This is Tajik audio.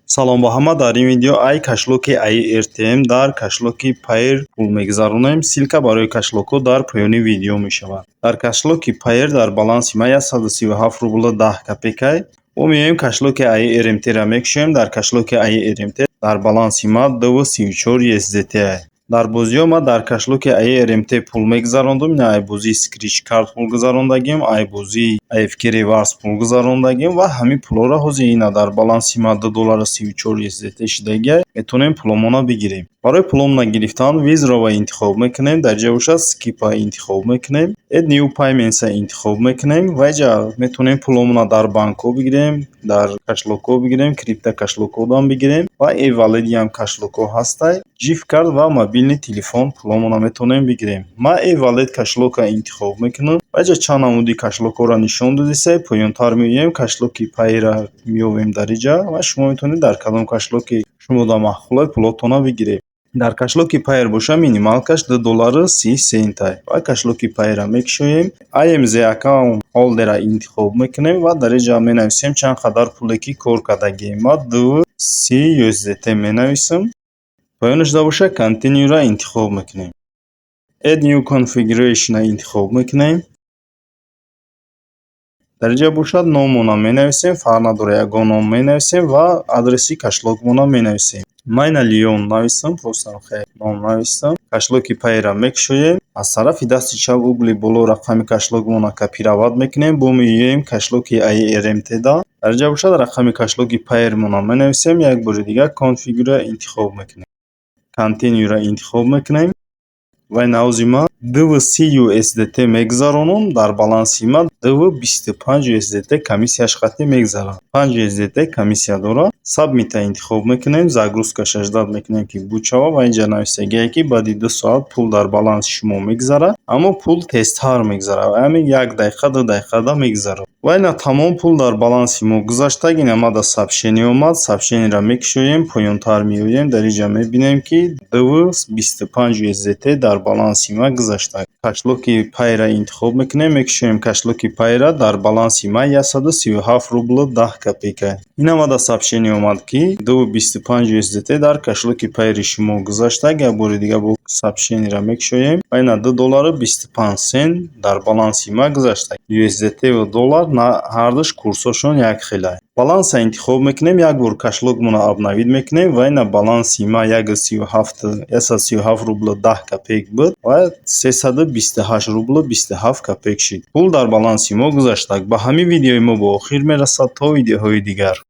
Салом ба ҳама. Дар ин видео ай кошелёки AirTM дар кошелёки Payeer пул мегузаронем. Ссылка барои кошелёкҳо дар поёни видео мешавад. Дар кошелёки Payeer дар баланси ман 137 рубли 10 копейкай. Мо меоем, кошелёки AirMT-ро мекушоем. Дар кошелёки AirMT дар баланси ман 2,34 USDT. Дар бозиҳо ман дар кошелёки AirMT пул мегузарондум. Ина, ай бозии Scratch Card пул гузарондагим, ай бозии AFK Rewards пул гузарондагим ва ҳамин пулҳоро ҳозир ина дар баланси ман 2 доллару 34 USDT шидагиай, метавонем пуломонро бигирем. Барои пуломона гирифтан Withdraw интихоб мекунем, дар ҷои бошад Skip-а интихоб мекунем, Add New Payments-а интихоб мекунем ва инҷа метавонем пуломонро дар банкҳо бигирем, дар кошелёкҳо бигирем, крипто кошелёкҳодам бигирем ва e-wallet-иам кошелёкҳо ҳастай. Gift card ва мобильный телефон пуломонро метавонем бигирем. Ман e-wallet кошелёкро интихоб мекунам ва инҷа чанд намуди кошелёкҳоро нишон додистай. Поёнтар меоем, кошелёки Payeer-ро меёбем дар инҷа ва шумо метавонед дар кадом кошелёке шумода маъқулай, пулотонро бигиред. Дар кошелёки Payeer боша, минималкаш 2 доллару 30 центай ва кошелёки Payeer-ро мекушоем. IMZ account holder-ро интихоб мекунем ва дар инҷа менависем чанд қадар пуле ки кор кардагием. Ман 2,30 USDT менависам. Поёнаш боша, Continue-ро интихоб мекунем. Add New Configuration-ро интихоб мекунем. Дар инҷа бошад, номонро менависем, фарқ надорад, ягон ном менависем ва адреси кошелёкмонро менависем. Ман ина Леон нависам, просто ном навистам. Кошелёки Payeer-ро мекушоем. Аз тарафи дасти чап, угли боло, рақами кошелёкмонро копировать мекунем. Бо меоем кошелёки AirMT-да. Дар инҷа бошад, рақами кошелёки Payeer-монро менависем. Як бори дигар Configure-ро интихоб мекунем. Continue-ро интихоб мекунем. Ва ин ҳозир ман 2,30 USDT мегузаронам, дар баланси ман 2,25 USDT комиссияш қатъӣ мегузарад. 5 USDT комиссия дорад. Submit-а интихоб мекунем, загрузкаша ждать мекунем, ки буд шавад, ва инҷа нависагие, ки баъди 2 соат пул дар баланси шумо мегузарад, аммо пул тезтар мегузарад, ҳамин як дақиқа, 2 дақиқада мегузарад. Ва ина, тамом, пул дар баланси мо гузашта. Ина, мада сообщение омад. Сообщениеро мекушоем, поёнтар меоем, дар инҷа мебинем, ки 2,25 USDT дар баланси ма гузашта. Кошелёки Payeer-ро интихоб мекунем, мекушоем кошелёки Payeer-ра, дар баланси ма 137 рублу 10 копейка. Ина, мада сообщение омад, ки 2,25 USDT дар кошелёки Payeer-и шумо гузашта. Як бори дига бо сообщениеро мекушоем ва ина, 2 доллару 25 сент дар баланси ма гузашта. USDT ва доллар ҳардуш курсҳошон як хеланд. Баланса интихоб мекунем, як бор кошелёкмонро обновить мекунем ва ина, баланси ма 137 рублу 10 копеек буд ва 328 рублу 27 копеек шид. Пул дар баланси мо гузашта. Ба ҳамин видеои мо ба охир мерасад. То видеоҳои дигар.